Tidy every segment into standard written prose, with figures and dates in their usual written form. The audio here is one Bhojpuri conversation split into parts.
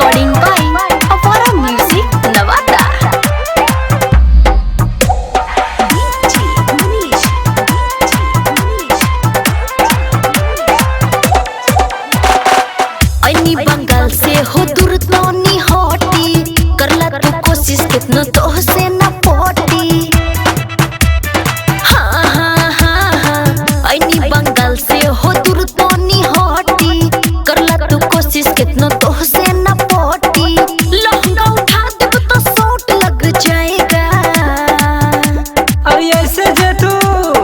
Recording by Awara Music Nawada. DJ Manish, DJ Manish. ऐनी बंगाल से हो दूर तो नी हटी, करला तू कोशिश कितनो तो से ना पोटी। हाँ हाँ हाँ हाँ, ऐनी बंगाल से हो दूर तो नी हटी, करला तू कोशिश कितनो तो से ना पोटी। लहंगा उठा देब तो सोट लग जाएगा। अरे ऐसे जे तू,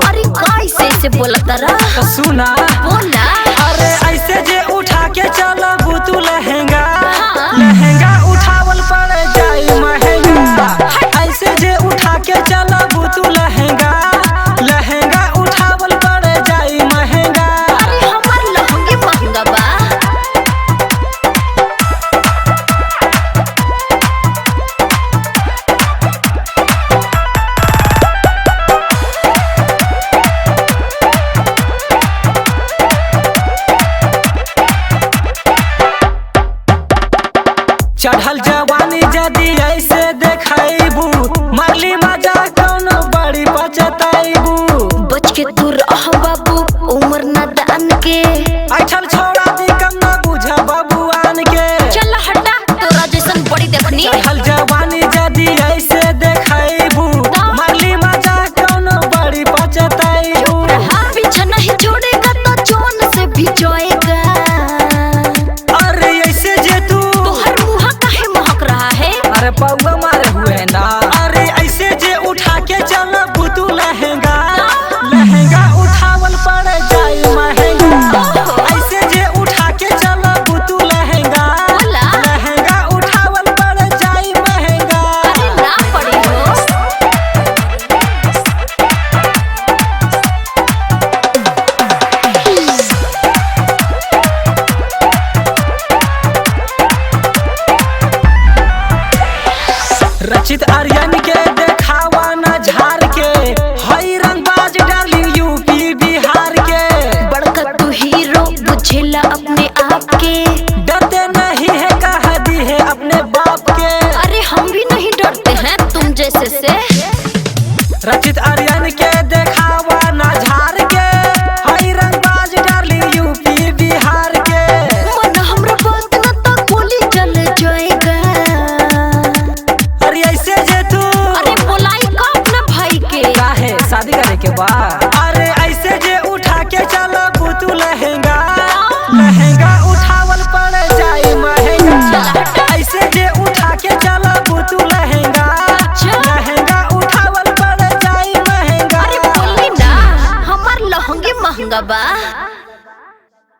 अरे कैसे से बोला तारा, तो सुना बोला। अरे ऐसे जे उठा के चलबू तू लहंगा, हाँ। लहंगा उठावल पड़ जाई महंगा। ऐसे जे उठा के चलबू तू लहंगा, लहंगा उठावल पड़ जाई महंगा। अरे हमार लहंगे महंगा बा। चढ़ल जवानी जदी ऐसे देखैबू, मारली मजा कौनो बड़ी पचतैबू। बच के तू रह बाबू उम्र नादान के, ऐठल छोड़ा दी कम ना बुझ बबुआन के। चल हटा तोरा जैसन बड़ी देखनी। चढ़ल जवानी जदी ऐसे देखैबू, मारली मजा कौनो बड़ी पचतैबू। पीछा नहीं छोड़ेगा तो जोन से भी जाएगा। अरे ऐसे जे तू, तोहर मुहा काहे महक रहा है? अरे पौआ मारे हुए ना। अरे ऐसे जे उठा के चलबू तू लहंगा, लहंगा उठावल पड़ जाई महंगा। ऐसे जे उठा के चलबू तू लहंगा, बोला। लहंगा उठावल पड़ जाई महंगा। अरे ना पड़ी हो। रचित आर्यन के देखावा न झार के, हई रंगबाज डार्लिंग यूपी बिहार के। बड़का तू हीरो बुझेला अपने आप के, डरते नहीं है कह दी है अपने बाप के। अरे हम भी नहीं डरते हैं तुम जैसे से। रचित आर्यन के देखावा न झार के, हई रंगबाज डार्लिंग यूपी बिहार के। मन हमरा बात न तो गोली चल जाएगा। अरे ऐसे जे तू, अरे बोलाई का अपना भाई के? काहे शादी करे के बा। अरे ऐसे जे उठा के चलबू तू लहंगा, लहंगा उठावल पड़ जाई महंगा। ऐसे जे उठा के चलबू तू लहंगा, लहंगा उठावल पड़ जाई महंगा। अरे बोली ना हमार लहंगे महंगा बा।